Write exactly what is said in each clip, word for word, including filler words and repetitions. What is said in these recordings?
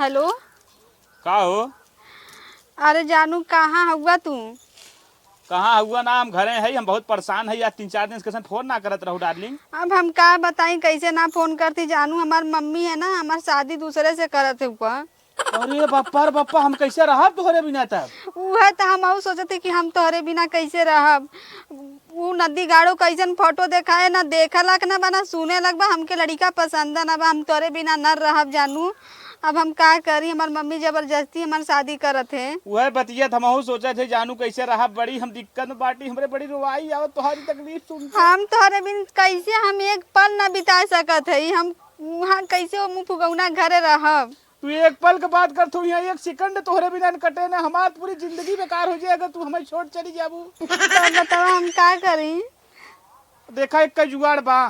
हेलो। का हो? अरे जानू, कहाँ हउआ तू? कहाँ हउआ ना, हम घरे हई। हम बहुत परेशान हई, आज तीन चार दिन से कैसन फोन ना करत रहू डार्लिंग। अब हम का बताई, कैसे ना फोन करती जानू, हमार मम्मी है ना, हमार शादी दूसरे से करत है ऊपर। अरे बप्पा रे बप्पा, हम कैसे रहब तोहरे बिना तब? उहे त हमहू सोचत ही कि हम तोहरे बिना कैसे रहब। उ नदी गाड़ो कैसन फोटो देखाए, ना देखे लायक ना बा, ना सुने लायक बा। हमके लड़िका पसंद ना बा, हम तोहरे बिना न रहब जानू। अब हम का करी, हमार मम्मी जबरदस्ती हमार शादी करत है। उहे बतिया त हमहू सोचत है जानू, कैसे रहब, बड़ी हम दिक्कत में बाटी, हमरे बड़ी रोवाई आवत तोहारी तकलीफ सुन के। हम तोहरे बिन कैसे हम एक पल ना बिता सकत है, हम वहाँ कैसे वो मुँह फुगौना घरे रहब। तू एक पल के बात करत हो, यहाँ एक सेकंड तोहरे बिना न कटे ना, हमार पूरी जिंदगी बेकार हो जाए अगर तू हमें छोड़ चली जाबू। तो बताओ हम का करी? देखा, एक का जुगाड़ बा।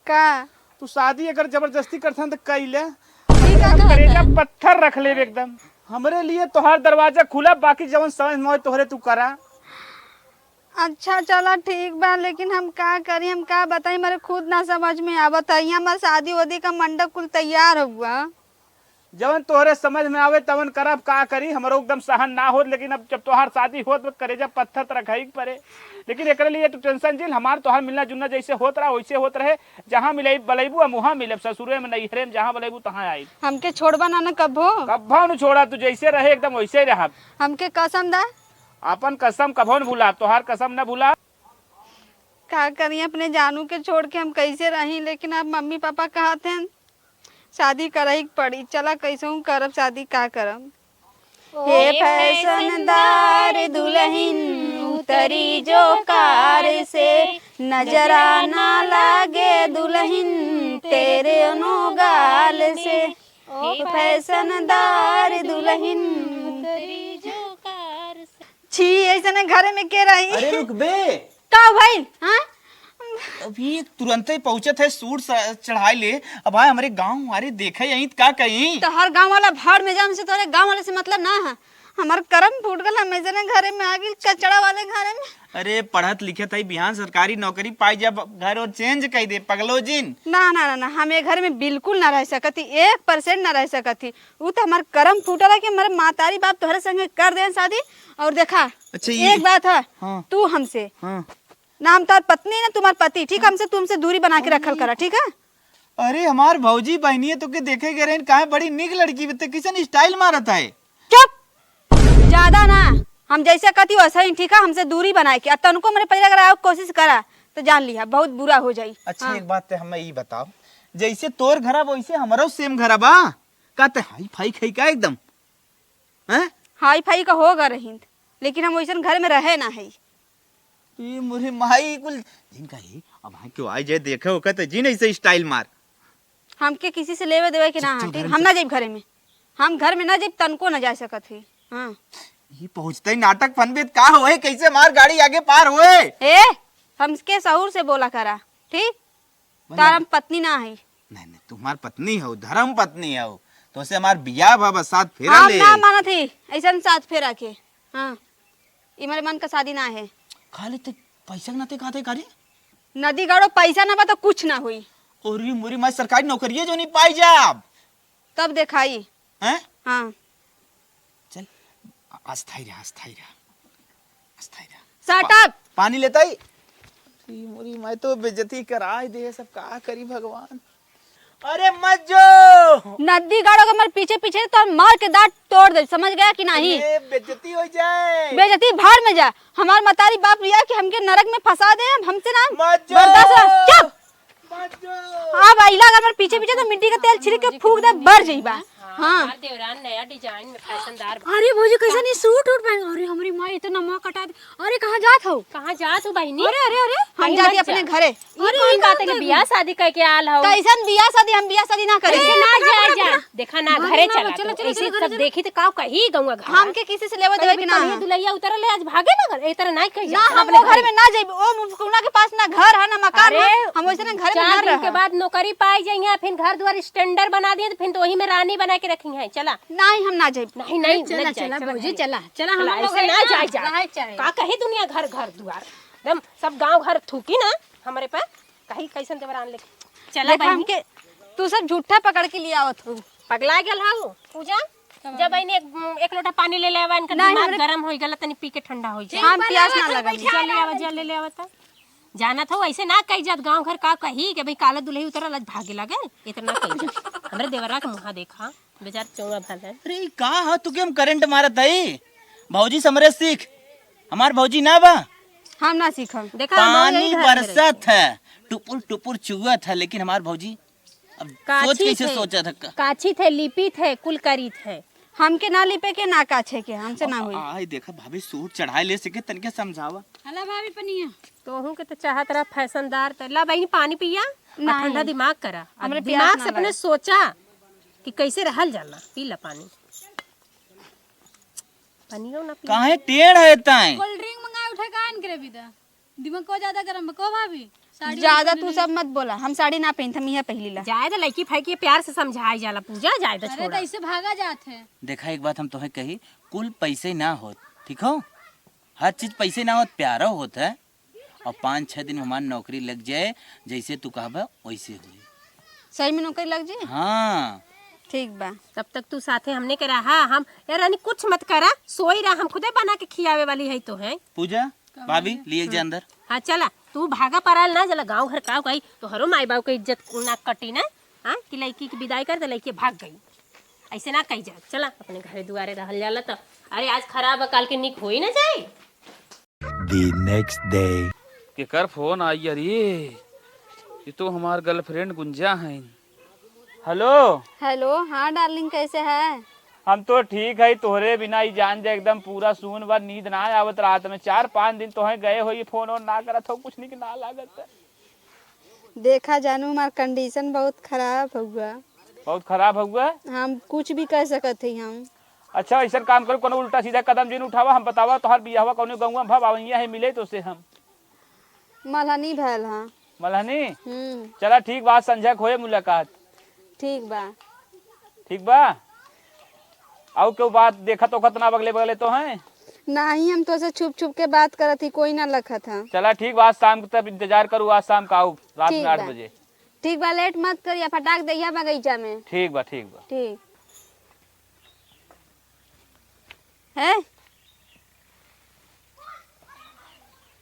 का? तू शादी अगर जबरदस्ती करत हन त कई ले। ई का कहत करेजा है? पत्थर रख लेब एकदम। हमरे लिए तोहार दरवाजा खुला, बाकी जवन समझ में आवे तोहरे तू करा। अच्छा चला ठीक बा, लेकिन हम का करी, हम का बताई, हमारे खुद ना समझ में आवत है। यहाँ हमार शादी वादी का मंडप कुल तैयार हुआ। जवन तोहरे समझ में आवे तवन करब, का करी, हमरो एकदम सहन ना होत, लेकिन अब जब तोहार शादी होत बा, करेजा पत्थर त रखही के परे। लेकिन एकरे लिए तू टेंशन जिन, हमार तोहार मिलना जुलना जैसे होत रहा वैसे होत रहे। जहाँ मिलई बलैबू हम वहाँ मिलब, ससुरे में नैहरे में जहाँ बलैबू तहाँ आइब। हमके छोड़बा ना, ना कब्बो? कब्बो न छोड़ा, तू जैसे रहे एकदम वैसे ही रहब। हमके कसम दा। आपन कसम कभो न भूला, तोहार कसम न भूला। का करी, अपने जानू के छोड़ के हम कैसे रही, लेकिन अब मम्मी पापा कहत हैं शादी करही के पड़ी। चला कैसे हूँ करब शादी, का करब। हे फैशनदार दुल्हन उतरी जो कार से, नजरा ना लागे दुल्हन तेरे नो गाल से। हे फैशनदार दुल्हन उतरी जो कार से। छी, ऐसने घरे में के रही? अरे रुक बे। का भइल? हाँ? अभी तुरंते पहुँचत है सूट स-, चढ़ाई ले। अब आए हमरे गाँव वाले देखे यहीं त का कहीं? तोहर गाँव वाला भाड़ में जा, हमसे तोहरे गाँव वाले से मतलब ना है। हमार करम फूट गल, हम ऐसने घरे में आ गइल, कचड़ा वाले घरे में। अरे पढ़त लिखत है, बिहान सरकारी नौकरी पाई जा, घर और चेंज कई दे, पगलो जिन। ना, ना, ना, ना, हम ये घर में बिल्कुल ना रह सकत ही, एक परसेंट ना रह सकत ही। उ तो हमार करम फूटल है कि हमारे मातारी बाप तोहरे संगे कर देन शादी। और देखा, अच्छा, ये एक बात है, हाँ। तू हमसे, हाँ। ना हम तोहर पत्नी, ना तुम्हार पति, ठीक है? हमसे, तुमसे दूरी बना के रखल करा, ठीक है? अरे, हमार भौजी बहनिये तोके देखे गए रहिन, काहे बड़ी नीक लड़की बा, ते कैसन style मारत है? चुप! ज्यादा ना, हम जैसे कहती वैसे ही, ठीक है? हमसे दूरी बनाए के, और तनको मेरे पजरा अगर आओ कोशिश करा, तो जान लिहा, बहुत बुरा हो जाई। अच्छा, हाँ। एक बात ते हमें ई बताओ, जैसे तोर घरा वैसे हमरो same घरा बा, का ते हाई फाई खाई का एकदम? हैं? हाई फाई का होगा रहिंद, लेकिन हम वैसन घर में रहे ना है। ई मोरी माई कुल जिनका ही, अब हाँ क्यों आई जाए देखे ओकर त जिन ऐसे style मार। हमके किसी से लेवे देवे के ना चल, है, चल, ठीक? घर में हम चल। ना जाइब घरे में, हम घर में ना जाइब, तनको ना जा सकत ही। हाँ। ई पहुँचते ही नाटक फनबे त का होए, कैसे मार गाड़ी आगे पार होए? ए, हमके सहूर से बोला करा, ठीक? मतलब तार हम पत्नी ना है। नहीं, नहीं, तुम्हार पत्नी हो, धर्म पत्नी हो, तो से हमार बियाह भा बस सात फेरा हम ले ना आई। मानत ही ऐसन सात फेरा के। हाँ, ई हमारे मन का शादी ना है। खाली ते पैसा के नाते कहते का रे? नदी गाड़ो पैसा ना बा तो कुछ ना होई। और ये मोरी माई सरकारी नौकरिये जो नहीं पाई जाब। तब देखाई। हैं? हाँ। चल, अस्थाई रहा, अस्थाई रहा, अस्थाई रहा। Shut पा-, up! पानी लेता ही। ई मोरी माई तो बेइज्जती कराई दे, सब का करी भगवान। अरे मत जो। नदी गाड़ो के हमारे पीछे पीछे तो हम मार के दांत तोड़ दे, समझ गया कि नहीं? अरे बेइज्जती हो जाए। बेइज्जती भाड़ में जा। हमार मतारी बाप रिया कि हमके नरक में फंसा दे, हम हमसे ना मत जो। बर्दाश्त ना। चुप। मत जो। अब अइला अगर हमारे पीछे पीछे तो मिट्टी का तेल छिड़क के फूंक दे, बर जइबा। हाँ। हमार देवरान नया design में फैशनदार बा। अरे भौजी, कैसन ई सूट उट पहन, अरे हमरी माई इतना मुंह कटा दे। अरे कहाँ जात हो? कहाँ जात हो बहिनी? अरे, अरे, अरे। हम कहीं जाती मत अपने जा। घरे। ई अरे, कौन ई बात है कौन कि बियाह शादी करके आल हो? कैसन बियाह शादी? हम बियाह शादी ना करे। अरे, ना पकड़, जा, पकड़, जा। पकड़। देखा ना, भागो घरे ना, चला चलो, तू। चलो, ऐसे चलो, सब चलो। देखी तो का कही गौवा घर। हमके किसी से लेवे देवे कहीं के ना कहीं है। दुल्हैया उतरल है, आज भागे ना घर। ए तरह नहीं कही ना, जात हम अपने वो घर घरे। में ना जाइब। ओ मुफकुना के पास ना घर है, ना मकान है। अरे, हम वैसे ना घर में चार ना दिन के रहब। बाद नौकरी पाई जाइए, फिर घर द्वार standard बना दिए, तो फिर तो वही में रानी बना के रखी हैं। चला। नहीं, हम ना जाइब। नहीं, नहीं, चला, नहीं जाए, चला, चला, भौजी, चला। चला, चला, हम ऐसे ना जाए, जा। रहे चाहे। का कही दुनिया घर, घर द्वार। एकदम सब गांव घर थूकी ना हमरे पे। कही कैसन देवरान लेके। चला देखा बहिनी। हमके, तू सब झूठा पकड़ के ले आवत हो। पगला गेल हऊ। पूजा, जब आइन एक, एक लोटा पानी ले ले आवा, इनका नहीं, दिमाग हमरे गरम होई गला, तनी पी के ठंडा होई जाए। हम प्यास ना लगल। जा ले आवा, जा ले ले आवा त। जानत हो, ऐसे ना कही जात, गाँव घर का कही कि भाई काला दुलही उतरल, आज भागे लागल, इतना कही जात। हमरे देवरा के मुँहा देखा, बेचार चौड़ा भल है। अरे, ई का ह, तू के हम करंट मारत हई? भौजी समरे सीख, हमार भौजी ना बा। हम ना सीखम। देखा, हम पानी यही घर में बरसत है, टुपुर टुपुर चुअत है, लेकिन हमार भौजी अब सोच काछी कैसे थे, सोचत है का? काछी थे, लिपित है, कुल करीत है। हमके ना लिपे के, ना काछे के, हमसे ना होई। आई देखा भाभी, सूट चढ़ाए ले सके, तनके समझावा। हला भाभी पनिया। तोहू के तो चाहत रहा फैशनदार, त ला बहिनी पानी पिया, और नहीं। ठंडा दिमाग करा। अब हमरे प्यास दिमाग ना से अपने लगे। सोचा कि कैसे रहल जाला। पी ला पानी। पानी ना पी। काहे टेढ़ है ताई? कोल्ड ड्रिंक मंगाए उठा के आन के रख दा। दिमाग को ज्यादा गरम बा, को भाभी? साड़ी ज्यादा वाड़ी तू नहीं। सब मत बोला, हम साड़ी ना पहनत, हम इहे पहिली ला। जाए तो लड़की फाइकी प्यार से समझाई जाला पूजा, जाए तो अरे छोड़ा। तो ऐसे भागा जात है। देखा, एक बात हम तोहे कही, कुल पैसे ना होत, ठीक हो? हर चीज पैसे ना होत, प्यारो होत है। और पाँच छह दिन में हमार नौकरी लग जाए, जैसे तू कहबा वैसे होई। सही में नौकरी लग जाए? हाँ। ठीक बा। तब तक तू साथे हमने के रहा, हम यार रानी कुछ मत करा, सोई रहा, हम खुदे बना के खियावे वाली है तो है। पूजा, भाभी, लिए एक जा अंदर। हाँ, चला, तू भागा पराल ना, चला, गाँव घर का कही, तोहरो माई बाप के इज्जत ना कटी ना, हाँ, कि लड़की की विदाई कर, तो लड़की भाग गई। ऐसे ना कही जा, चला, अपने घरे दुआरे रहल जाला तो। अरे, आज खराब है, काल के निक होई ना जाए। The next day. केकर फोन आई? अरे, ये तो हमार गर्लफ्रेंड गुंजा है। हेलो। हेलो, हाँ डार्लिंग, कैसे है? हम तो ठीक है, तोहरे बिना ही जान जा एकदम पूरा सून बा, नींद ना आवत रात में। चार पाँच दिन तोहे गए हो, ये फोन ओन ना करत हो, कुछ निक ना लागत। देखा जानू, हमार कंडीशन बहुत खराब हुआ। बहुत खराब हुआ? हम कुछ भी कह सकत ही हम। अच्छा, ऐसा काम करो, कोनो उल्टा सीधा कदम जिन उठावा, हम बतावा तोहार बियाहवा कौने गौवा में भवा, वहीं है मिले तो से हम। मलहनी भयल हाँ। मलहनी? हम्म। चला ठीक बा, संझा के होए मुलाकात। ठीक बा। ठीक बा? आउ केहू बात देखत ओखत ना बगले बगले तो हैं? नाही, हम तोसे छुप छुप के बात करत ही, कोई ना लखत है। चला ठीक बा, आज शाम के तब इंतजार करू, आज शाम का आऊ, रात ठीक में आठ बा। बजे। ठीक बा, लेट मत करिया, फटाक दहिया बगीचा में। ठीक बा, ठीक बा। ठीक। है?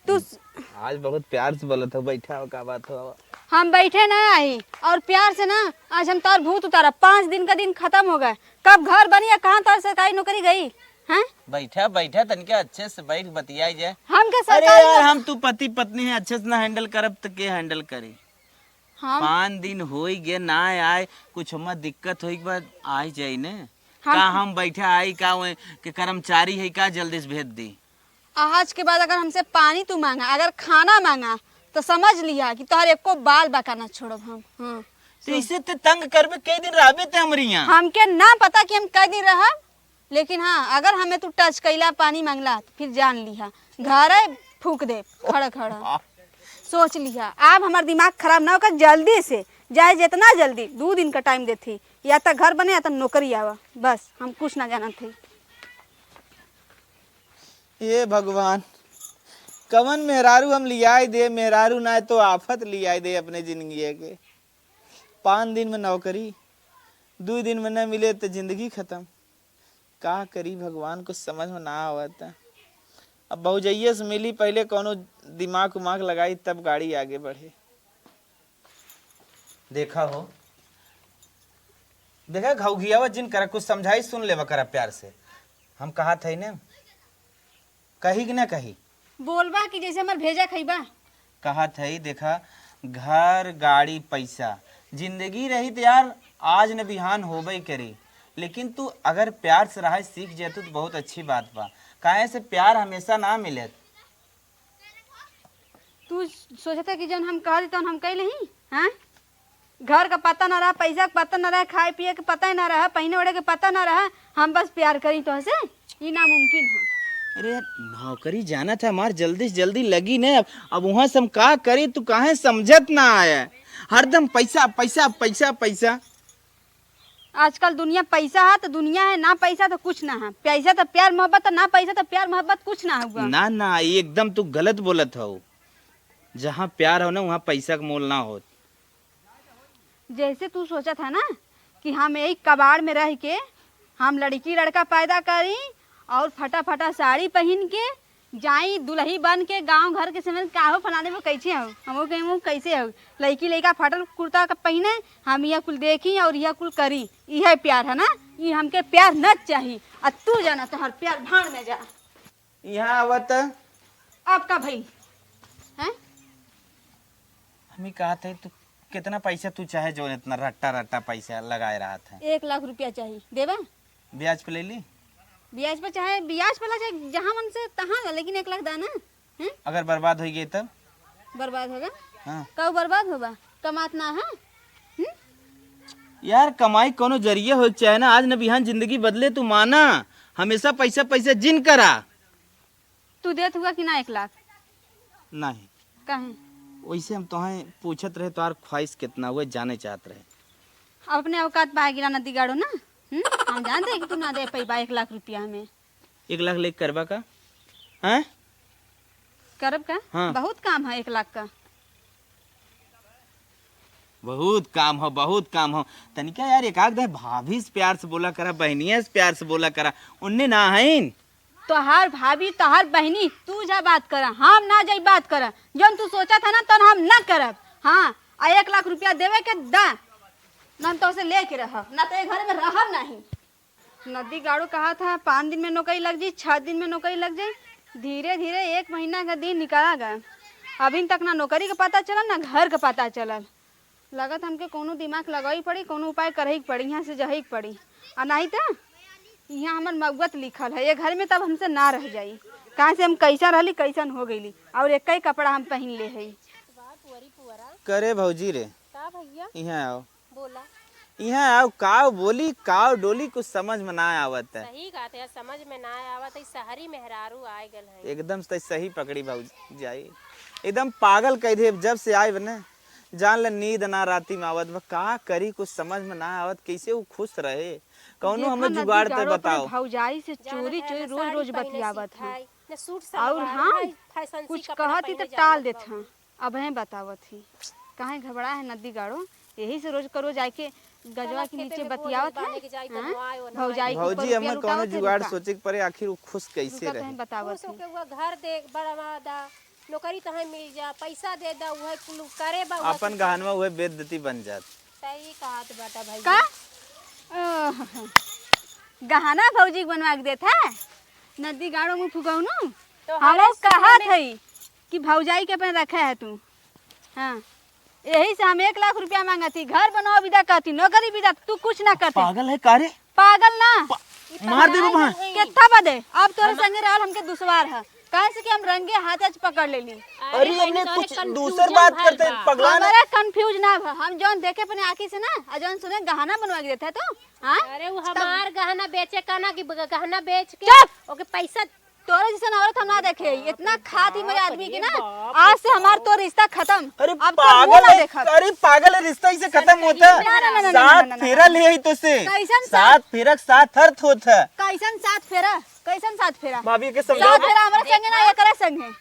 तू स- आज बहुत प्यार से बोलत हो, बैठा हो, का बात हो? हम बैठे ना आई, और प्यार से ना, आज हम तोर भूत उतारा। पाँच दिन का दिन खत्म हो गए, कब घर बनी या कहाँ तोर सरकारी नौकरी गई? हैं? बैठा, बैठा, तनिके अच्छे से बैठ बतियाई जाए। हमके अरे सरकारी यार, नौक- हम तू पति पत्नी है, अच्छे से ना हैंडल करब तो के हैंडल करी? हम पाँच दिन होई गे ना आए, कुछ हमें दिक्कत होई के बाद आई जाई ने। हम का हम बैठा आई का, ओए के कर्मचारी है का, जल्दी से भेज दी। आज के बाद अगर हमसे पानी तू मांगा, अगर खाना मांगा, तो समझ लिया कि तोहर एको बाल बाका ना छोड़ब हम। हाँ। तो इसे ते तंग करबे, कई दिन रहबे ते हमरी यहाँ? हमके ना पता कि हम कई दिन रहब, लेकिन हाँ, अगर हमें तू टच कैला, पानी मांगला, तो फिर जान लिहा, घर है फूक दे, खड़ा खड़ा। वाह। सोच लिहा, अब हमार दिमाग खराब ना होकर जल्दी से, चाहे जितना जल्दी, दो दिन का टाइम देती, या तो घर बने या तो नौकरी आवा, बस हम कुछ ना जानत थी। हे भगवान, कवन मेहरारू हम लियाई दे, मेहरारू ना तो आफत लियाई दे अपने जिंदगी के। पाँच दिन में नौकरी, दो दिन में न मिले तो जिंदगी खत्म। का करी भगवान, कुछ समझ में ना आवत। अब भौजैया से मिली, पहले कौनो दिमाग उमाग लगाई तब गाड़ी आगे बढ़े। देखा हो, देखा घौघियावा जिन करा, कुछ समझाई सुन लेवा करा प्यार से। हम कहा थे ने, कही कि ना कही? बोलबा कि जैसे हमार भेजा खइबा। कहा थे, देखा, घर, गाड़ी, पैसा, जिंदगी रही तो यार आज न बिहान होबे करी, लेकिन तू अगर प्यार से रहे सीख जातू तो बहुत अच्छी बात बा। काहे से प्यार हमेशा ना मिले। तू सोचत है कि जौन हम कह दी तौन हम कह लेही, हाँ? घर का पता ना रहा, पैसा का पता ना रहा, खाए पिए के पता ही ना रहा, पहने ओढ़े के पता ना रहा, हम बस प्यार करी तोहसे, ई नामुमकिन है। अरे यार, नौकरी जाना था हमार, जल्दी से जल्दी लगी ने। अब, अब वहाँ से हम का करी, तू काहे समझत ना आया? हरदम पैसा, पैसा, पैसा, पैसा। आजकल दुनिया पैसा है तो दुनिया है, ना पैसा तो कुछ ना है। पैसा तो प्यार मोहब्बत, तो ना पैसा तो प्यार मोहब्बत कुछ ना हुआ। ना, ना, ये एकदम तू गलत बोलत हो। जहाँ प्यार हो ना, वहाँ पैसा का मोल ना होत। जैसे तू सोचत है ना कि हम यही कबाड़ में रह के हम लड़की लड़का पैदा करी और फटा फटा साड़ी पहिन के जाई दुलही बन के गाँव घर के समझ काहो फलाने वो कैसे हो, हमो कहीं वो कैसे हो, लड़की लड़का फटल कुर्ता का पहिने, हम यह कुल देखी और यह कुल करी, यह प्यार है ना? ये हमके प्यार न चाही। आ तू जाना तोहर प्यार भाड़ में जा। यहाँ आवत। अब का भई? हैं? हम ही कहत है, तू कितना पैसा तू चाहे, जो इतना रट्टा रट्टा पैसा लगाए रहत है? एक लाख रुपया चाही, देबा? ब्याज पे ले ली। ब्याज पे चाहे, ब्याज पे ला, चाहे जहाँ मन से तहाँ ला, लेकिन एक लाख दा ना। हैं? अगर बर्बाद हो गए तब? बर्बाद होगा? हाँ। कब बर्बाद होबा? कमात ना है? हम्म? यार, कमाई कोनो जरिए हो के चाहे ना, आज न बिहान जिंदगी बदले, तू माना, हमेशा पैसा पैसा जिन करा। तू देत हुआ कि ना एक लाख? नहीं। काहे? वैसे हम तोहें पूछत रहे, तोहार ख्वाहिश कितना हुआ, जाने चाहत रहे। अब अपने औकात पा गिरा नदी गाड़ो ना। हम्म? हम जानते हैं कि तू ना दे पैबा एक लाख रुपया हमें। एक लाख लेके करबा का? हैं? करब का? हाँ। बहुत काम है एक लाख का। बहुत काम हो, बहुत काम हो। तनिका यार, एक आध भाभी से प्यार से बोला करा, बहनिया से प्यार से बोला करा। उन्ने ना हईन। तोहार भाभी, तोहार बहनी, तू जा बात करा, हम ना जाई बात करा। जौन तू सोचा था ना, तौन हम ना करब। हाँ, आ एक लाख रुपया देवे के दा, ना हम तोसे लेके रहब, ना तो ये घर में रहब नहीं। नदी गाड़ो कहा था, पाँच दिन में नौकरी लग जाई, छह दिन में नौकरी लग जाई। धीरे धीरे एक महीना का दिन निकला गया, अभी तक ना नौकरी का पता चलल, ना घर का पता चलल। लगत हमके कौनो दिमाग लगावे के पड़ी, कौनो उपाय करे के पड़ी, यहाँ से जहे के पड़ी। आ नहीं तो यहाँ हमर मौत लिखल है, ये घर में तब हमसे ना रह जाई। काहे से हम कैसा रहली, कैसन हो गईली, और एक ही कपड़ा हम पहन ले है। करे भौजी रे, का भैया? यहाँ आओ। बोला। यहाँ आओ, काव बोली, काव डोली, कुछ समझ में ना आवत है। सही बात है, समझ में ना आवत है, शहरी मेहरारू आए गल है। एकदम से सही पकड़ी भौजाई, एकदम पागल कह दे। जब से आए बने, जान ले नींद ना राती में आवत बा। का करी, कुछ समझ में ना आवत, कैसे वो खुश रहे, कौनो देखा हमें नदी जुगाड़ ते गाड़ो अपने बताओ। भौजाई से जानत चोरी है, चोरी ना रोज साड़ी रोज पहने बतियावत है। सिखाई, ना सूट और सलवार, हम ना फैशन सी कुछ कपड़ा कहती पहने तो टाल जावत देत बा। हैं। अब हैं बतावत ही, काहे घबरा है नदी गाड़ो, यही से रोज करो जाके गजवा के नीचे बतियावत है। हाँ? भौजाई के ऊपर भौजी, रुपया हमें कौनो लुटावत है, जुगाड़ रुका। सोचे के पड़े, आखिर वो खुश कैसे रुका तो रहे। हैं बतावत खुश ही। होके वो घर दे, बनवा दा, नौकरी तोहे मिल जा, पैसा दे दा, उहे कुल करे बा, उहे अपन कुल गहनवा उहे बेच देती बन जात। सही कहत बाटा भैया। का? ओह, गहना भौजी के बनवा के देत है? नदी गाड़ो मुँह फुकौनू। तो हम हमारे कहत समय है कि भौजाई के अपने रखे है तू। हाँ, यही से हम एक लाख रुपया मांगत ही, घर बनाओ विदा कहती, नौकरी विदा, तू कुछ ना करते। पागल है का रे? पागल ना। पा-, मार देबो वहाँ। केथा बदे? अब तोरे हम संगे रहल हमके दुश्वार है, काहे से कि हम रंगे हाथ आज पकड़ लेली। अरे, अरे, हमने बहनी, कुछ तोहरे दूसर confusion बात भइल करते, बा। पगला ना। हमारा confusion ना भा, हम जौन देखे अपने आँखी से ना, आ जौन सुने गहना बनवा के देते हैं तो, हाँ? अरे, वो तब हमार गहना बेचे का ना कि ग-, गहना बेच के चुप! ओके पैसा तोरे जैसन औरत हम ना देखे, इतना खाती मेरे आदमी की ना, आज से हमार तोर रिश्ता खत्म। अरे अब तोर मुंह पागल ना है, देखब। अरे पागल है, रिश्ता इसे खत्म होता है? ना, ना, ना, ना, ना, ना, ना, ना। सात फेरा ले आई तो से। कैसन सात? सात फेरा के सात अर्थ होत है। कैसन सात फेरा? कैसन सात फेरा? भाभी के समझाओ। सात फेरा हमारे संगे ना, एकरा संगे।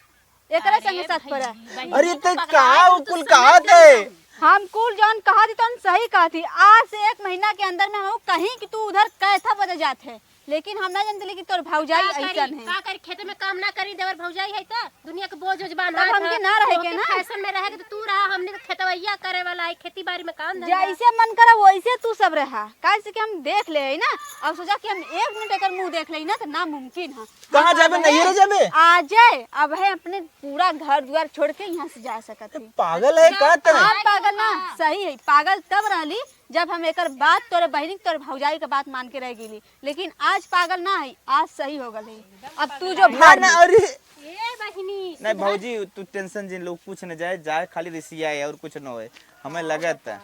एकरा संगे सात फेरा। अरे तो का उ कुल कहा थे? हम कुल जौन कहा थी, तौन सही कहा थी। आज से एक महीना के अंदर में हम कहीं कि तू उधर कैथा बदे जात है। लेकिन हम ना जानते, लेकिन तोर भौजाई का करी, ऐसन है। का करी, खेते में काम ना करी, देवर भौजाई है त दुनिया के बोझ ओझ बांधा तब हमके ना रहे के ना। फैशन में रहे के तो तू रहा, हमने तो खेतवैया करे वाला है, खेती बाड़ी में काम धंधा। जैसे मन करा वैसे तू सब रहा, काहे से कि हम देख ले है ना, और सोचा कि हम एक मिनट एकर मुंह देख ले ना तो नामुमकिन है। कहाँ जाबे, नैहरे जाबे? आ जाए, अब है अपने पूरा घर द्वार छोड़ के यहाँ से जा सकत है। पागल है का तै? हम पागल ना, सही है, पागल तब रहली जब हम एकर बात, तोरे बहिनी, तोरे भौजाई के बात मान के रह गेली, लेकिन आज पागल ना है, आज सही हो गल है। अब तू जो ना, भाग ना, अरे। ए बहिनी, नहीं सुधर। भौजी, तू tension जिन लो, कुछ न जाए, जाए खाली रिसिया है और कुछ न होए, हमें लगत है।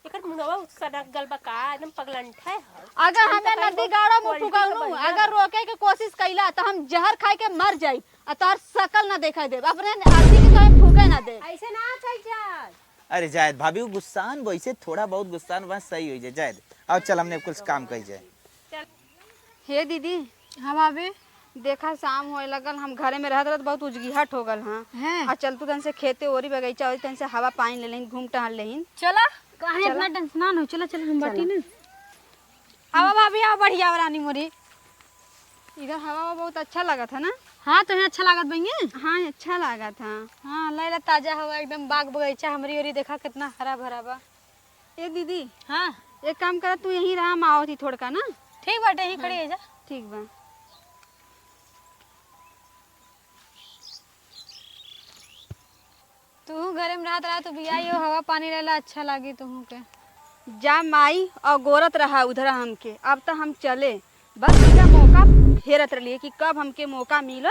एकर मुंहवा सनक गल बा का, एकदम पगलंठा है। अगर हमें नदी गाड़ो में फुकौनू, अगर रोके के कोशिश कैला तो हम जहर खाए के मर जाई, आ तोहर शकल ना देखाई देब, अपने आदमी के कहीं फूके ना देब। ऐसे ना चल जाए। अरे जायद भाभी, वो गुस्सान वैसे थोड़ा बहुत गुस्सान वहाँ सही हो जाए। जायद, आओ चल, हमने कुछ काम कही जाए। हे दीदी। हाँ भाभी। देखा, शाम होए लगल, हम घरे में रहत रहत बहुत उजगिहट हो गल हाँ। हैं? आ चल तू तन से खेते ओरी बगीचा ओरी तन से हवा पानी ले लेहिन, घूम टहल लेहिन। चला। काहे चला। इतना tension ना हो, चला चला, हम बाटी ना। आवा भाभी, आवा, बढ़िया आवा रानी मोरी। इधर हवा, हवा बहुत अच्छा लागत है ना? हाँ, तो यहाँ अच्छा लागत बहिनी? हाँ, अच्छा लागत है। हाँ, ले ला ताजा हवा, एकदम बाग बगीचा हमरी ओरी देखा कितना हरा भरा बा। ए दीदी, हाँ। एक काम करा, तू यहीं रहा, हम आवत ही थोड़का ना। ठीक बाटे, यहीं खड़ी है जा। ठीक बा। तू घरे में रहत रहा, तू बियाई हो, हवा पानी लेला, अच्छा लागी तुहू के। जा माई, अगोरत रहा उधर हमके, अब त हम चले। बस इहे मौका हेरत रहलिए कि कब हमके मौका मिला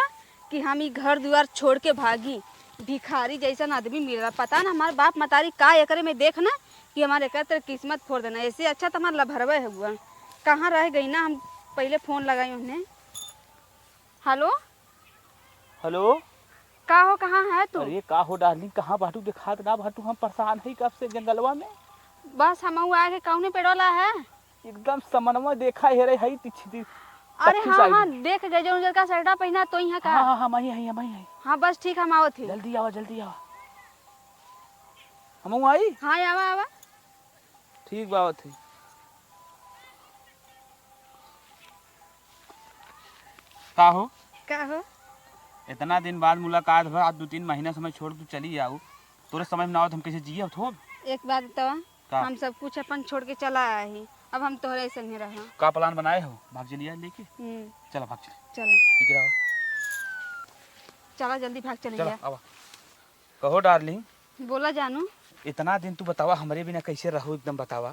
कि हम ई घर दुआर छोड़ के भागी। भिखारी जैसन आदमी मिलला, पता ना हमार बाप मतारी का एकरे में देख ना कि हमार एकर तेरे किस्मत फोड़ देना। ऐसे अच्छा त हमार लभरवे हुआ, कहाँ रह गई ना, हम पहले फोन लगाई उन्हें। हेलो। हेलो। का हो, कहाँ है तू? अरे का हो डार्लिंग, कहाँ बाटू, देखात ना बाटू, हम परेशान हई कब से जंगलवा में। बस हमहू आए के कौने पेड़ोला है? एकदम समनवा देखा हेरे हई तिछदी। अरे तखी हाँ, साइड। हाँ, देख गए जो उजर का शर्टा पहना तो यहाँ का। हाँ, हाँ, हाँ, हम आई, आई, हम आई, आई। हाँ, बस ठीक, हम आवत ही। जल्दी आवा, जल्दी आवा। हमहू आई? हाँ, आवा, आवा। ठीक बा, आवत ही। का हो? का हो? इतना दिन बाद मुलाकात भा, आज दो तीन महीना समय छोड़ तू चली आऊ, तोरे समझ में ना आवत हम कैसे जियब थोब? एक बात बतावा, का? हम सब कुछ अपन छोड़ के चला आए ही, अब हम तोहरे संगे रहा। का प्लान बनाए हो? भाग चली आए लेके? हम्म। चला भाग चली। चला। निकल आओ। चला जल्दी भाग चली चला, जा। आवा। कहो डार्लिंग। बोला जानू। इतना दिन तू बतावा हमरे बिना कैसे रहू, एकदम बतावा।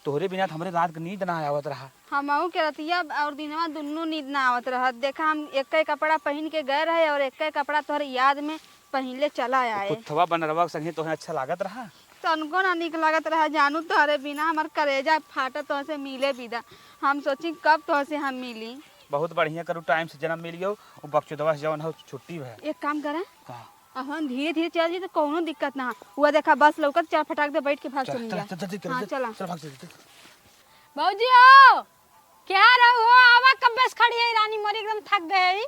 तोहरे बिना त हमरे रात के नींद ना आवत रहा। हमहू के रतिया और दिनवा दुन्नू नींद ना आवत रहा। देखा हम एक्के कपड़ा पहिन के गए रहे और एक्के कपड़ा तोहरे याद में पहिनले चला आए। कुत्थवा बनरवा के संगे तोहे अच्छा लागत रहा? तनको ना नीक लागत रहा जानू, तोहरे बिना हमार करेजा फाटत तोहसे मिले बिदा। हम सोची कब तोहसे हम मिली। बहुत बढ़िया करू, टाइम से जन्म मिल गयो। वो बकचोदवा से जवन हो छुट्टी भय। एक काम करा। का? अहन धीरे धीरे चल जी तो कौनो दिक्कत ना। हुआ देखा बस लौकत, चल फटाक दे बैठ के भाग चल, चल, चल, जा। चल, जल्दी कर, हाँ, जल्दी, चला। चल, भाग, चल, चल। भौजी हो, क्या रहू हो? आवा, कब्बे से खड़ी है रानी मोरी, एकदम थक गए है।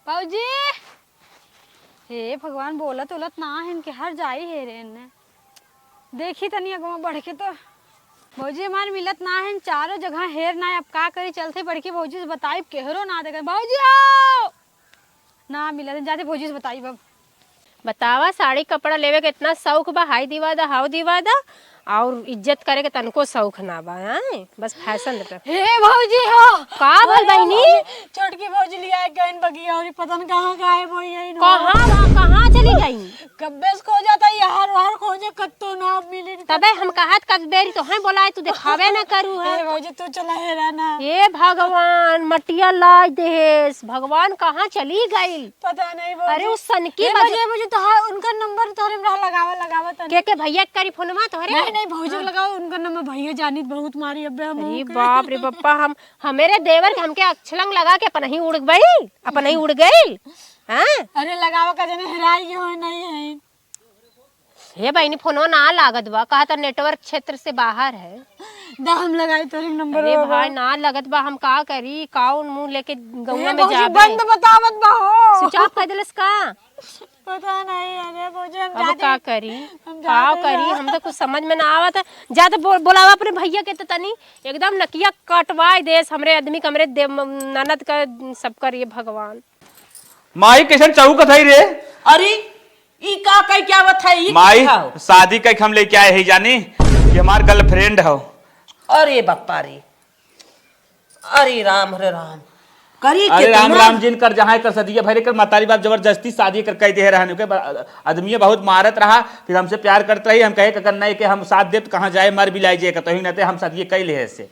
भौजी, हे भगवान, बोलत उलत ना है इनके, हर जाई है रे इन्ने। देखी तनी अगवा बढ़ के तो। भौजी हमार मिलत ना है, चारों जगह हेर ना है, अब का करी? चलते बड़की भौजी से बताई, केहरो ना देखे। भौजी हो! ना मिला, जाते भौजी से बताई अब। बतावा, साड़ी कपड़ा लेवे के इतना शौक बा, हाय दिवा दा, हाव दिवा दा, और इज्जत करे के तनको शौक ना बा, हैं? बस फैशन पे। हे भौजी हो! का भल बहिनी? छोटकी भौजी लिया गइन बगिया और पता न कहाँ गायब हो गइन हो। कहाँ बा, कहाँ चली गइन? कब्बे से खोजा था, यहाँ वहाँ खोजे, कत्तो ना मिली। तबे हम कहत कब बेरी तो हैं बोलाए, तू देखावे ना करू है। ए भौजी, तू चला हेरा ना। ए भगवान, मटिया लाज देहेस, भगवान कहाँ चली गइल? पता नहीं भौजी। अरे, उ सनकी ए बज- भौजी, ए भौजी, तो हाँ, उनका नंबर तोहरे में रहा, लगावा, लगावा तनी। के, के भैया के करी फोनवा तोहरे? नहीं, नहीं, भौजी के हाँ। लगावा, उनका नंबर भैया जानित बहुत मारी, अबे हम अरे ओके। बाप रे बप्पा, हम, हमेरे देवर के हमके अक्षलंग लगा के अपन ही उड़ गइल, अपन ही उड़ गइल। हाँ? अरे लगावा का जने हेराई गए हो, नहीं है। हे बहिनी, फोनवा ना लागत बा, कहा त नेटवर्क क्षेत्र से बाहर है। दा हम लगाई तोरे नंबर अरे बाबा। भाई, ना लगत बा, हम का करी, कौन मुंह लेके गौवा ए में भौजी, जाबे? बंद बतावत बा हो। स्विच ऑफ कर देलस का? पता नहीं, अरे भौजी, हम अब जाते का हैं। करी? हम का जाते हैं करी? यार। हम तो कुछ समझ में ना आवत है। जा तो बो-, बोलावा अपने भैया के तो तनी, एकदम नकिया कटवाए देस हमरे आदमी के, हमरे दे-, ननद का, सब करिए भगवान। माई, कैसन चौकत है रे? अरे, ई का कह के आवत है, ई माई, का हो? शादी कह के हम लेके आए हैं जानी, कि हमार गर्लफ्रेंड हो। अरे बापा रे, अरे राम, अरे राम, करी अरे राम, कितना राम जिन कर, जहाँ कर सदिया भरे कर, मतारी बाप जबरदस्ती शादी कर कह दे रहन के, ब-, आदमी बहुत मारत रहा, फिर हमसे प्यार करत रही, हम कहे, "ककर नहीं के हम साथ देब, कहाँ जाए, मर भी लाई जे, कतही न ते हम शादी कह ले से।"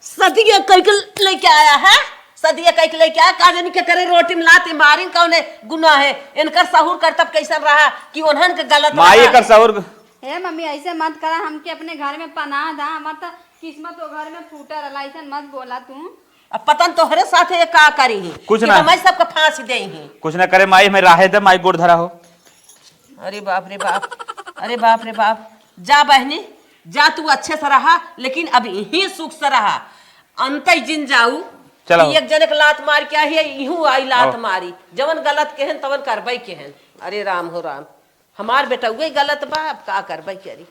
सदिया कह के लेके आया है, सदिया कह के लेके आया, का जानी के करे रोटी में लात मारिन, कौने गुनाह है? इनकर सहूर करतब कैसन रहा कि उन्हन के गलत माई रहा? एकर सहूर। ए मम्मी, ऐसे मत करा, हमके अपने घर में पनाह दा, हमार त किस्मत वो घर में फूटा रहला, ऐसन मत बोला तू। अब पता न तोहरे साथे ये का करी है कुछ कि ना। हमारे सबके फांसी दे है। कुछ ना करे माई, हमें राहे दे माई, गोड़ धरा हो। अरे बाप रे बाप, अरे बाप रे बाप। जा बहनी, जा तू अच्छे से रहा, लेकिन अब यहीं सुख से रहा। अंतै जिन जाऊ, चलो। कि एक जने के लात मार के आई है, इहू आई लात आओ। मारी। जवन गलत केहन, तवन करबै केहन। अरे राम हो राम, हमार बेटउए गलत बा, अब का करबै करी।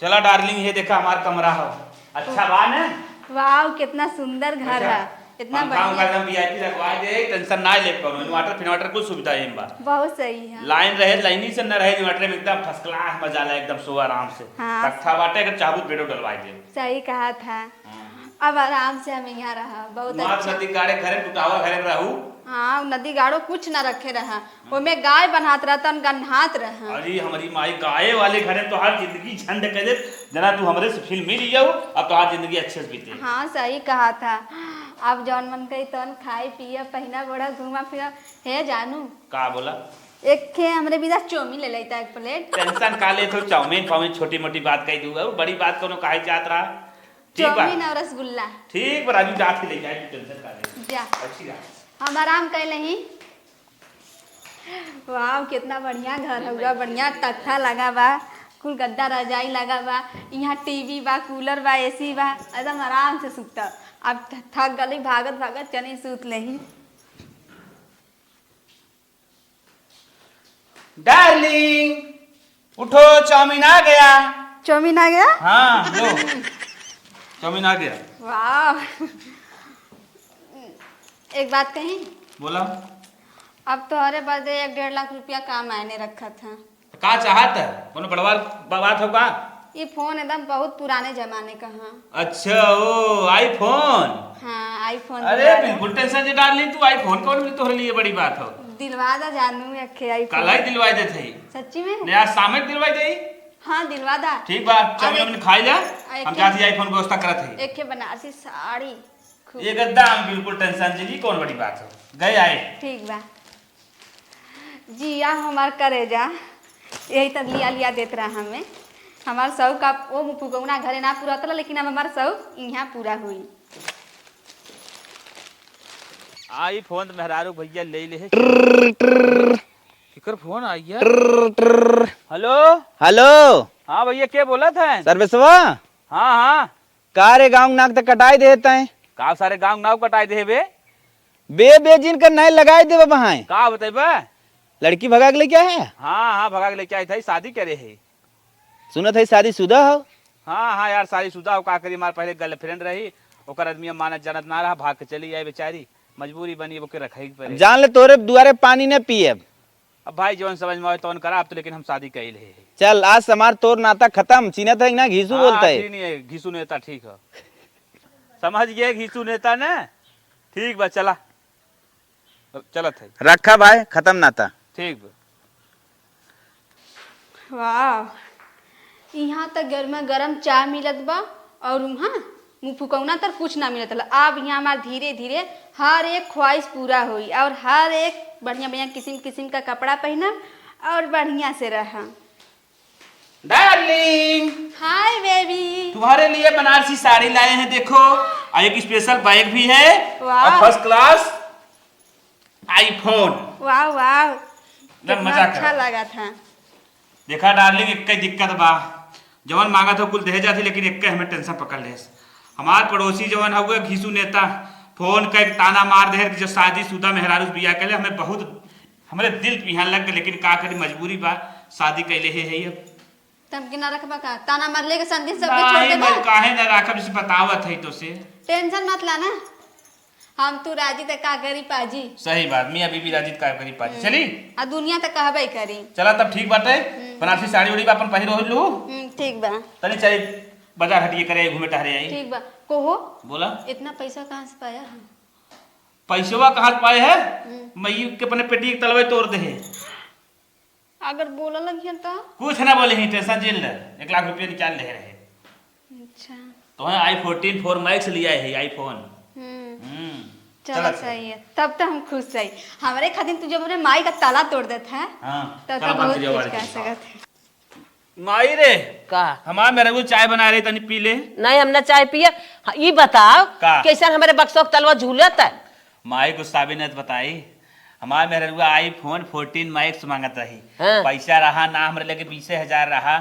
चला डार्लिंग, ये देखा हमार कमरा हो। अच्छा बा न? वाओ, कितना सुंदर घर अच्छा। है, इतना पंखा उंखा बढ़िया। एकदम वीआईपी लगवा दे, टेंशन ना ले कौनो। इन्वर्टर फिन्वर्टर कुल सुविधा है बा। बहुत सही है। लाइन रहे, लाइन ही से न रहे, इन्वर्टर में एकदम फर्स्ट क्लास मजा आला, एकदम सो आराम से। हाँ। तख्ता बाटे, अगर चाहबू तो बेडो डलवाई दे। सही कहा था। हाँ। अब आराम से हम यहाँ रहा, बहुत माँ अच्छा। नदी कारे घरे टुटावा घरे में रहू। हाँ, नदी गाड़ो कुछ ना रखे रहा। ओमे गाय बन्हात रहा, तन गन्हात रहा। अरे, हमरी माई, गाय वाले घरे तो हर जिंदगी झंड कर दे। जना तू हमरे से फिल्म मिल जाऊ, अब तो हर जिंदगी अच्छे से बीते। हाँ, सही कहा था। अब जौन मन कही तौन खाए, पिए, पहिना, ओढ़ा, घूमा, फिरा। हे जानू। का बोला? एक खे हमरे बिदा चौमिन ले लेता, एक प्लेट। टेंशन का लेत हो, चाउमीन फाउमीन छोटी मोटी बात कही दूंगा, बड़ी बात कोनो कहे जात रहा। ठीक बा। चाउमीन और रसगुल्ला। ठीक बा, राजू जात ही ले जाए, तू टेंशन का ले। जा। अच्छी बात। हम आराम कर लेही। वाह, कितना बढ़िया घर हउआ, बढ़िया तख्ता लगा बा, कुल गद्दा रजाई लगा बा, यहाँ टीवी बा, कूलर बा, एसी बा, एकदम आराम से सुतब। अब थ-, थक गली भागत भागत चली सूत लेही। डार्लिंग, उठो, चाउमीन आ गया। चाउमीन आ गया? हाँ, लो, चाउमीन आ गया। वाह। एक बात कही? बोला। अब तोहरे बदे एक डेढ़ लाख रुपया का मायने रखत है। का चाहत है? कोनो बड़वार बा-, बात हो का? ये फोन एकदम बहुत पुराने जमाने का है। अच्छा, ओ, आईफोन। हाँ, आईफोन अरे, दिलवा दो। बिल्कुल टेंशन जे डार्लिंग, तू आईफोन कौन मिली तोहरे लिए बड़ी बात हो। दिलवा दा जानू, एक ठे आईफोन। काल्हि दिलवाई देत हई। सच्ची में? नहीं, आज शाम के दिलवाई देई। हाँ, दिलवा दा। ठीक बा, चाउमीन अरे, वाउमीन खाई ले, आ, एक हम ठे जात ही आईफोन के व्यवस्था करत हई। एक ठे बनारसी साड़ी। खूब। एकदम बिल्कुल टेंशन जे ली, कौन बड़ी बात हो। गए आए। ठीक बा। जिया हमार करेजा, यही तब लिया लिया देत रहा हमें। हमार शौक का वो फुकौना घरे ना पूरा होतला, लेकिन अब हमार शौक यहाँ पूरा हुई। आई फोन त मेहरारू भैया ले ले है। ट्र, ट्र, केकर फोन आई है? ट्र, ट्र। हेलो। हेलो। हाँ भैया, के बोलत है? सर्वेसवा। हाँ, हाँ। का रे, गाँव नाक त कटाई देहे तैं। का सारे गाँव नाक कटाई देहे बे? बे, बे जिन कर नहीं लगाई देबे बहाए। का बतैबे? लड़की भगा के लेके आए है? हाँ, हाँ, भगा के लेके आए थे, शादी करे है। सुनत है शादीशुदा हो? हाँ, हाँ यार, शादीशुदा हो, का करी, हमार पहले गर्लफ्रेंड रही, ओकर आदमी मानत जानत ना रहा, भाग के चली आई बेचारी, मजबूरी बनी, ओके रखे के पड़े। अब जान ले, तोरे दुआरे पानी न पियब। अब भाई, जौन समझ में आवे, तौन करा, अब तो लेकिन हम शादी कइल है। चल, आज से हमार तोर नाता खत्म, चिन्हत है कि ना, घीसू हाँ, बोलता है। ठीक नहीं है, घीसू नेता, ठीक है। समझ गए, घीसू नेता ने, ठीक बा, चला। चलत है। रखा भाई, खत्म नाता। ठीक बा। वाह, यहाँ त गर्मा गर्म चाय मिलत बा और उहाँ मुफुकौना तर कुछ ना मिलत रहल। अब यहाँ हमार धीरे धीरे हर एक ख्वाहिश पूरा होई और हर एक बढ़िया बढ़िया किसिम किसिम का कपड़ा पहिनब और बढ़िया से रहब। डार्लिंग, हाय बेबी। तुम्हारे लिए बनारसी साड़ी लाए हैं, देखो, और एक स्पेशल बैग भी है, वाह। और फर्स्ट क्लास आईफोन। वाह, वाह। एकदम कितना मजा अच्छा करो। लगा था। देखा डार्लिंग, एक ही दिक्कत बा, जवन मांगा था कुल दे जाती, लेकिन एक ही हमें टेंशन पकड़ लेस। हमार पड़ोसी जवन हउए घीसू नेता, फोन कइ के ताना मार दे कि जो शादीशुदा मेहरारू से बियाह कर ले, हमें बहुत, हमरे दिल पिहान लग गए, लेकिन का करी, मजबूरी बा, शादी कैले है, है अब। तमके ना रखबा का? ताना मारले के संदेश सबके छोड़ नहीं, देबा? मैं काहे ना राखब, जैसे बतावत है तो से। टेंशन मत लाना, हम तू राजी त का करी पाजी। सही बात, मियाँ बीबी राजी त का करी पाजी। हम्म। चली? आ दुनिया त कहबे करी। चला तब ठीक बाटे, हम्म। बनारसी साड़ी उड़ी बा अपन पहिर ओढ़ लू। हम्म, ठीक बा। तनी चली बाजार हटिए करे, घूमे टहरे आई। ठीक बा। कोहो? बोला। इतना पैसा कहाँ से पाया है? पैसवा कहाँ से पाए है? हम्म। मई के अपने पेटी के तलवे तोड़ दे है। अगर बोला लगिहन त? कुछ ना बोले ही, टेंशन जिन ले, एक लाख रुपया निकाल ले रहे। अच्छा। तो है आई फोर्टीन प्रो मैक्स लिया है, आईफोन। हम्म। हम्म। चलो, चलो, चलो। सही है, तब तो हम खुश है। हमारे खातिर तू जब अपने माई का ताला तोड़ देत है, हाँ, तब तो चलो, बात बहुत करिए कुछ वाले कर से। सकत है। माई रे, का? हमार मेहरारू चाय बना रही, तनी पी ले। नहीं, हम ना चाय पिए। हाँ, ई बताओ, का? कैसन हमारे बक्सों के तलवा झूलत है? माई गुस्सावे न त बताई, हमार मेहररुआ आईफोन फोर्टीन मैक्स मांगत रही। हाँ। पैसा रहा ना, हमरे लगे बीसे हजार रहा,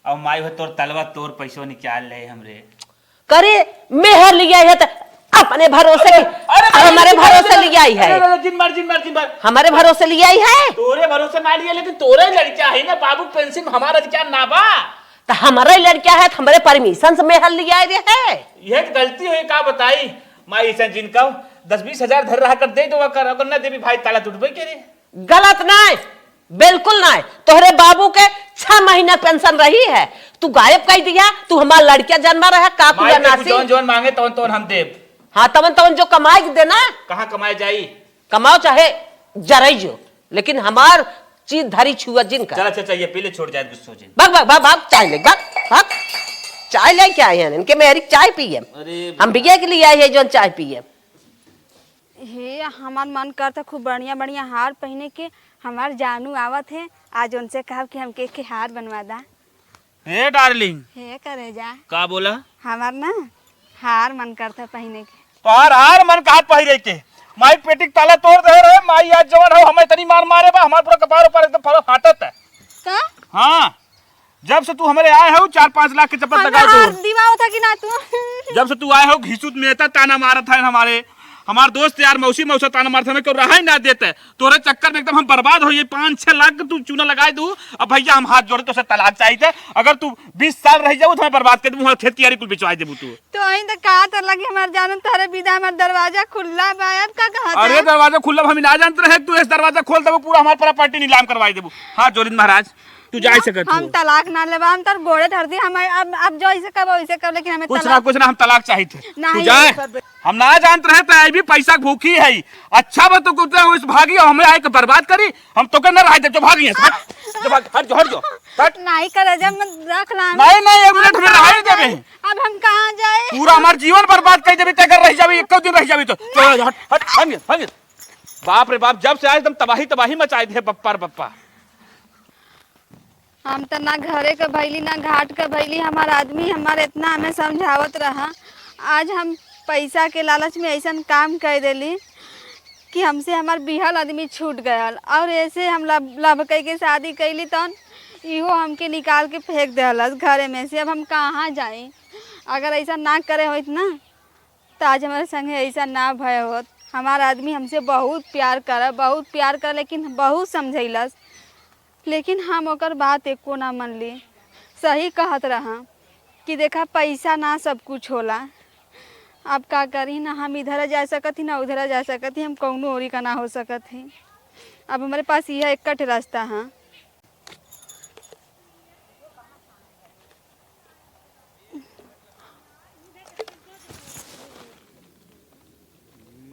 और माई हो तोर तलवा तोर पैसो निकाल ले हमरे। करे, मेहर लिया है त अपने भरोसे अरे, की, अरे, अरे, हमारे जिन मार, भरोसे जिन मार, लिया है। अरे, अरे, जिन मार, जिन मार, जिन मार। हमारे भरोसे लिया ही है। तोरे भरोसे ना लिया, लेकिन तोरे लड़किया है ना, बाबू पेंशन हमारा अधिकार ना बा। तो हमारा ही लड़का है, तो हमारे permission से मेहर लिया रे है। यह तो गलती हुई, का बताई माई, ऐसा जिनका दस बीस हजार धर रहा कर दे दो कर, अगर ना देवी भाई ताला टूटबे के रे। गलत नाय, बिल्कुल नाय। तोहरे बाबू के छह महीना पेंशन रही है, तू गायब कर दिया। तू हमार लड़किया जन्मा रहा, का तू माई, तेरे को नासी? जौन जौन मांगे तौन तौन हम देब। हाँ, तवन तवन जो कमाई के देना। कहाँ कमाए जाई? कमाओ चाहे जराई जो, लेकिन हमार चीज धरी छुआ जिन कर। चल, अच्छा, अच्छा, ये पी ले, छोड़ जाए गुस्सो जिन। भाग, भाग, भाग, भाग, चाय ले, भाग, भाग। चाय ले क्या है? इनके मेहरी चाय पिए। अरे हम बिया के लिए आए हैं, जौन चाय पिए। हे, हमार मन करता खूब बढ़िया बढ़िया हार पहिने के। हमार जानू आवत है, आज उनसे कहब कि हमके एक हार बनवा दा। हे डार्लिंग। हे करेजा। का बोला? हमार ना हार मन करता पहिने के। तोहार हार मन कहत पहिरे के? माई पेटी के ताला तोड़ दे रहे, माई आज जवन हो हमें इतनी मार मारे बा, हमार पूरा कपार ऊपर एकदम फरो फाटत है। का? हाँ, जब से तू हमारे आए हो, चार पाँच लाख के चप्पल हमने लगा दो। हाथ दिवाओ था कि ना तू? जब से तू आए हो, घिसुत में इतना ताना मारत है हमारे, हमार दोस्त यार, मौसी मौसा ताना मारत है, हमें क्यों रहा ही ना देते। तोरे चक्कर में एकदम हम बर्बाद हो, ये पाँच छह लाख के तू चूना लगाए दू। अब भैया, हम हाथ जोड़े, तोसे तलाक चाहिए थे। अगर तू बीस साल रह जाऊ, तो हमें बर्बाद कर देबू, हमारे खेत कियारी कुल बिचवाए देबू तू। तो अहीं तो कहा तो लगे हमार जानू, तोहरे बिना हमार दरवाजा खुला बा, अब का कहत अरे है? दरवाजा खुला, हम ना जानत रहे, तू इस दरवाजा खोल देबू, पूरा हमार प्रॉपर्टी नीलाम करवाई देबू। हाथ जोड़िन महाराज, तू जा सकत हम हो। तलाक ना लेबा, हम तोर गोड़े धर दी, हम अब, अब जो इसे कब वैसे कब, लेकिन हमें कुछ तलाक ना, कुछ ना, हम तलाक चाहित है। तू नहीं। जा। हम ना जानत रहे तो आई भी पैसा भूखी है। अच्छा बा तो कुत्ता उस भागी और हमें आए के बर्बाद करी, हम तो के ना रह दे, जो भागी है, हट, जो भाग, हट जो, हट जो, हट। नहीं करे जब मैं रख ला। नहीं, नहीं, एक मिनट में रह देबे। अब हम कहाँ जाए? पूरा हमार जीवन बर्बाद कर देबे, ते अगर रह जाबे, एको दिन रह जाबे तो। चल, हट, हट, भाग, भाग। बाप रे बाप, जब से आए एकदम तबाही, तबाही मचाए दे, बप्पा रे बप्पा। हम त ना घरे क भइली, ना घाट क भइली, हमार आदमी हमार इतना हमें समझावत रहा। आज हम पैसा के लालच में अइसन काम कइ देली कि हमसे हमार बिहल आदमी छूट गयल, और ऐसे हम लब-, लभ कइ के शादी कइली, तौन इहो हमके निकाल के फेंक देहलस घरे में से। अब हम कहाँ जाई? अगर अइसा ना करे होइत ना, त आज हमारे संगे अइसा ना भय होत। हमार आदमी हमसे बहुत प्यार करे, बहुत प्यार करे, लेकिन बहुत समझइलस, लेकिन हम ओकर बात एको ना मनली। सही कहत रहा कि देखा, पैसा ना सब कुछ होला। अब का करी, ना हम इधर जा सकत ही, ना उधर जा सकत ही, हम कौनो ओरी का ना हो सकत ही। अब हमरे पास यह एक रास्ता है।